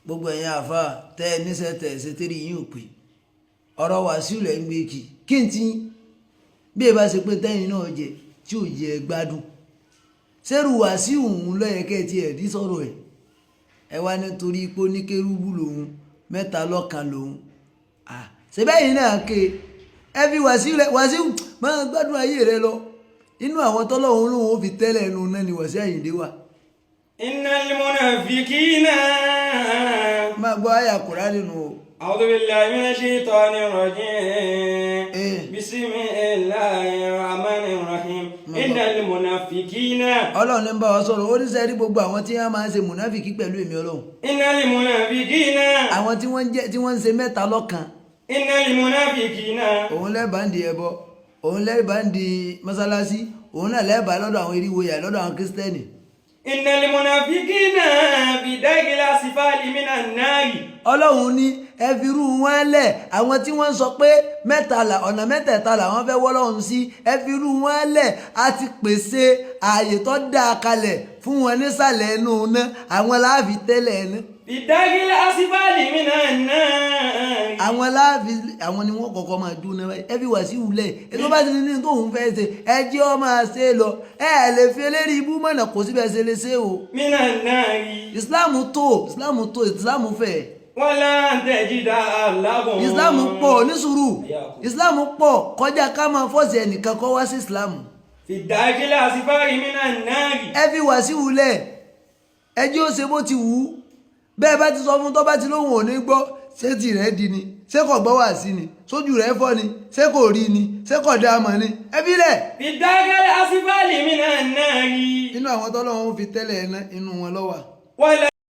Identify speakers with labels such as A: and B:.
A: Gbogbo ẹ̀yin àfa tẹ́ ẹ níṣẹ́ tẹ̀ ẹ ṣe tẹ́rì yín ò pé ọ̀rọ̀ Wàsíù lẹ̀ ń gbé kì kí n ti bí ẹ bá ṣe pé tẹ́yìn náà jẹ tí ò yẹ gbádùn sẹ́rù Wàsíù òun lọ́yẹ kẹ́ ẹ ti ẹ̀ rí sọ̀rọ̀ ẹ̀. Ẹ wá nítorí pé ó ní kérúbù lòun, mẹ́ta lọ́kan lòun. Ṣebẹ́yìn náà ké ẹ fi Wàsíù lẹ. Wàsíù máa gbádùn ayé rẹ lọ. Inú àwọn tọ́lọ́hún lòun ó fi tẹ́lẹ̀ ẹnu náà ni Wàsíù Àyìndé wà.
B: Innal munafikina.
A: Máa gbọ́ àyà Kùránì nù o.
B: أعوذ بالله من الشيطان الرجيم.
A: إيه.
B: بسم الله الرحمن الرحيم. إن المنافقين.
A: Ọlọ́run ní ń bá wa sọ̀rọ̀. Ó ní sẹ́rí gbogbo àwọn tí wọ́n máa ń ṣe mùnáfìkì pẹ̀lú èmi Ọlọ́run.
B: إن المنافقين.
A: Àwọn tí wọ́n ń jẹ́ tí wọ́n ń ṣe mẹ́ta lọ́kan.
B: إن المنافقين.
A: Òun lẹ́bàá ń di ẹbọ, òun lẹ́bàá ń di mọ́sálásí, òun náà lẹ́bàá lọ́dọ̀ àwọn eriwoyà, lọ́dọ̀ àwọn Kírísítẹ́nì.
B: إن المنافقين في الدرك الأسفل من النار.
A: Ọlọ́run ní ẹ fi irú wọn lẹ̀. Àwọn tí wọ́n ń sọ pé mẹ́ta là ọ̀nà mẹ́tẹ̀ẹ̀ta làwọn fẹ́ wọ́lọ́run sí, ẹ fi irú wọn lẹ̀. A ti pèsè ààyè tó dáa kalẹ̀ fún wọn nísàlẹ̀ ẹnu náà. Àwọn láàfin tẹ́lẹ̀ ẹnu.
B: في الدرك الأسفل من النار.
A: Àwọn láàfin, àwọn ni wọ́n kọ́kọ́ máa dún náà báyìí. Ẹ fi Wàsíù lẹ̀. Ẹ tó bá ti ní tóun fẹ́ ṣe, ẹ jẹ́ ọ máa ṣe é lọ. Ẹ lè fi eléyìí ibú mọ̀nà, kò síbẹ̀ ṣe lè ṣe o.
B: من النار.
A: Islam tó, Islam tó, Islam fẹ́.
B: ولن تجد لهم.
A: Islam pọ̀ ní sùúrù. Islam pọ̀ kọjá ká máa force ẹnìkan kọ́ wá sí Islam.
B: في الدرك الأسفل من النار.
A: Ẹ fi Wàsíù lẹ̀, ẹ jẹ́ ó ṣe bó ti wù ú. Bẹ́ẹ̀ bá ti sọ fún, tó bá ti lóhùn ò ní gbọ́, ṣé tìrẹ di ni? Ṣé kò gbọ́ wá sí ni? Sójú rẹ̀ fọ́ ni? Ṣé kò rí ni? Ṣé kò dá a mọ̀ ni? Ẹ fi lẹ̀.
B: في الدرك الأسفل من النار.
A: Inú àwọn tọ́lọ́run fi tẹ́lẹ̀ iná, inú wọn ló wà.
B: ولا